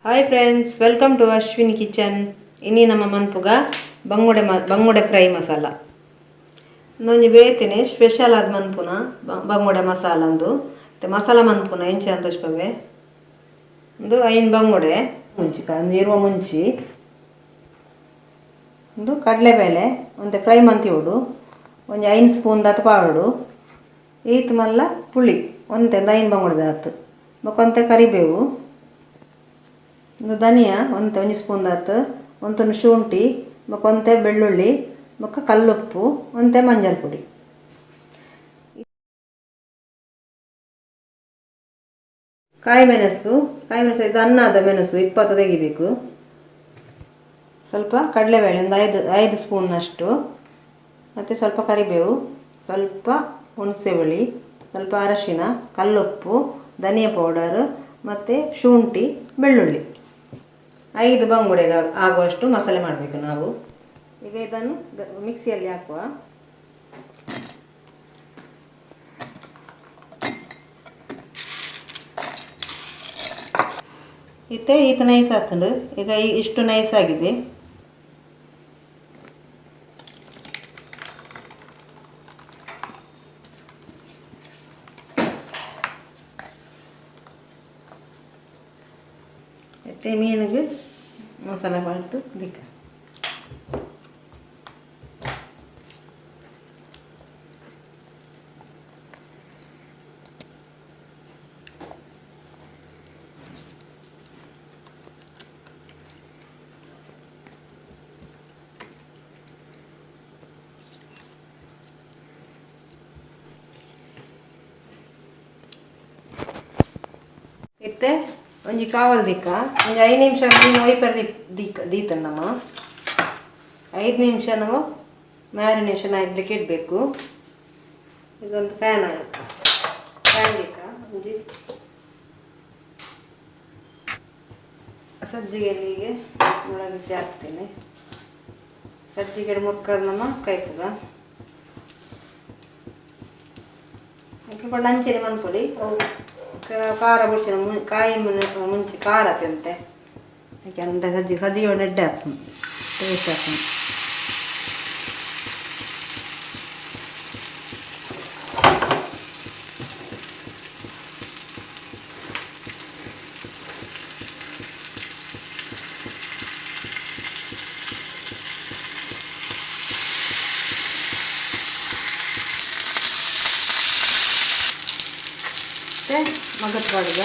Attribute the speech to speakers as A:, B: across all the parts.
A: Hi friends, welcome to Ashwini kitchen. ಇನಿ ನಮ್ಮ ಮನ್ಪುಗ ಬಂಗುಡೆ ಬಂಗುಡೆ ಫ್ರೈ ಮಸಾಲ. ಒಂಜಿ ಬೇತಿನಿ ಸ್ಪೆಷಲ್ ಆದ ಮನ್ಪುನ ಬಂಗುಡೆ ಮಸಾಲ ಅಂದು. ಮತ್ತೆ ಮಸಾಲ ಮನ್ಪುನ ಎಂಚ ಅಂತ ತೋಜ್ಪವೆ. ಒಂದು 5 ಬಂಗುಡೆ ಮುಂಚಿ, ಒಂದು 20 ಮುಂಚಿ, ಒಂದು ಕಡಲೆಬೇಳೆ ಒಂತೆ ಫ್ರೈ ಮಂತಿಯೋಡು, ಒಂಜಿ 5 ಸ್ಪೂನ್ ದಾತ್ ಪಾವಡು, ಈತ್ ಮಲ್ಲ ಪುಳಿ ಒಂತೆ 5 ಬಂಗುಡೆ ದಾತ್, ಬೊಕ ಒಂತೆ ಕರಿಬೇವು, ಒಂದು ಧನಿಯಾ ಒಂತೆ 1 ಸ್ಪೂನ್ ದಾತ್, ಒಂತೊಂದು ಶುಂಠಿ, ಬೊಕ ಒಂತೆ ಬೆಳ್ಳುಳ್ಳಿ, ಬೊಕ ಕಲ್ಲುಪ್ಪು, ಒಂತೆ ಮಂಜಲ್ ಪುಡಿ. ಕಾಯಿ ಮೆಣಸು, ಕಾಯಿ ಮೆಣಸು ಇದು ಅನ್ನದ ಮೆಣಸು 20 ತೆಗಿಬೇಕು. ಸ್ವಲ್ಪ ಕಡಲೆಬೇಳೆ ಒಂದು 5 ಸ್ಪೂನ್ನಷ್ಟು, ಮತ್ತು ಸ್ವಲ್ಪ ಕರಿಬೇವು, ಸ್ವಲ್ಪ ಹುಣಸೆ ಹುಳಿ, ಸ್ವಲ್ಪ ಅರಶಿನ, ಕಲ್ಲುಪ್ಪು, ಧನಿಯಾ ಪೌಡರ್, ಮತ್ತು ಶುಂಠಿ, ಬೆಳ್ಳುಳ್ಳಿ. 5 ಬಂಗುಡೆಗೆ ಆಗುವಷ್ಟು ಮಸಾಲೆ ಮಾಡಬೇಕು ನಾವು. ಈಗ ಇದನ್ನು ಮಿಕ್ಸಿಯಲ್ಲಿ ಹಾಕುವ. ಇತ್ತೆ ಈತ ನೈಸ್ ಆಗ್ತದೆ. ಈಗ ಇಷ್ಟು ನೈಸ್ ಆಗಿದೆ. ಇತ್ತೆ ಮೀನಿಗೆ ಮಸಾಲೆ ಮಾಡ್ತು ದಿಕ್ಕ. ಇತ್ತೆ ಒಂಜಿ ಕಾವಲ್ ದಿಕ್ಕ ಒಂಜಿ 5 ನಿಮಿಷ ಮೀನು ಒಯ್ಪರ್ ದಿಕ್ಕ ದೀತ ನಮ್ಮ 5 ನಿಮಿಷ ನಾವು ಮ್ಯಾರಿನೇಷನ್ ಆಗಲಿಕ್ಕೆ ಇಡಬೇಕು. ಇದೊಂದು ಪ್ಯಾನ್ ಪ್ಯಾನ್ ದಿಕ್ಕ ಒಂಜಿ ಸಜ್ಜಿಗೆಲ್ಲಿಗೆ ಒಳಗಿಸಿ ಹಾಕ್ತೇನೆ. ಸಜ್ಜಿಗೆ ಮುಕ್ಕದ ನಮ್ಮ ಕೈಪುಗ ಪಂಡ ಅಂಚೆನೆ ಮನ್ಪೊಲಿ. ಅವು ಖಾರ ಬುಡ್ಸಿನ ಕಾಯಿ ಮುಂಚೆ ಖಾರ ತಿಂತೆ ಅಂತ ಸಜ್ಜಿಗೆ ಸಜ್ಜಿಗೆ ಒಂದು ಎಡ್ಡೆ ಹಾಕ್ತೀನಿ, ಟೇಸ್ಟ್ ಹಾಕ್ತೀನಿ. ಮತ್ತು ಮಗತ್ ಪಾಡುಗ.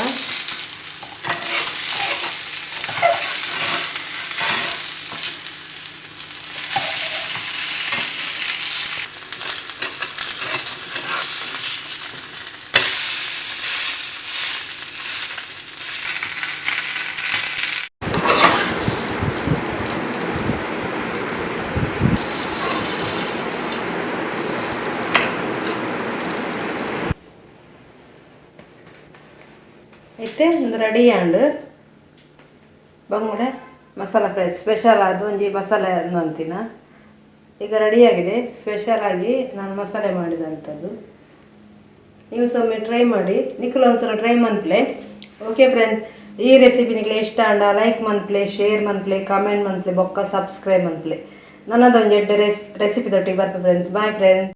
A: ಇತ್ತೆ ಒಂದು ರೆಡಿ ಆಂಡ್ ಬಂಗುಡೆ ಮಸಾಲ ಫ್ರೈ ಸ್ಪೆಷಲ್ ಅದು ಒಂಜಿ ಮಸಾಲೆ ಅಂತಿನ ಈಗ ರೆಡಿಯಾಗಿದೆ. ಸ್ಪೆಷಲಾಗಿ ನಾನು ಮಸಾಲೆ ಮಾಡಿದಂಥದ್ದು. ನೀವು ಸೊಮ್ಮೆ ಟ್ರೈ ಮಾಡಿ, ನಿಖಲ್ ಒಂದ್ಸಲ ಟ್ರೈ ಮನ್ಪ್ಲೆ. ಓಕೆ ಫ್ರೆಂಡ್, ಈ ರೆಸಿಪಿ ನಿಕ್ಲೆ ಇಷ್ಟ ಅಂಡ ಲೈಕ್ ಮನ್ಪ್ಲೆ, ಶೇರ್ ಮನ್ಪ್ಲೆ, ಕಮೆಂಟ್ ಮನ್ಪ್ಲೆ, ಬೊಕ್ಕ ಸಬ್ಸ್ಕ್ರೈಬ್ ಮನ್ಪ್ಲೆ. ನನ್ನದೊಂದು ಎಡ್ಡೆ ರೆಸಿಪಿ ದೊಟ್ಟಿಗೆ ಬರ್ಪೆ ಫ್ರೆಂಡ್ಸ್. Bye friends.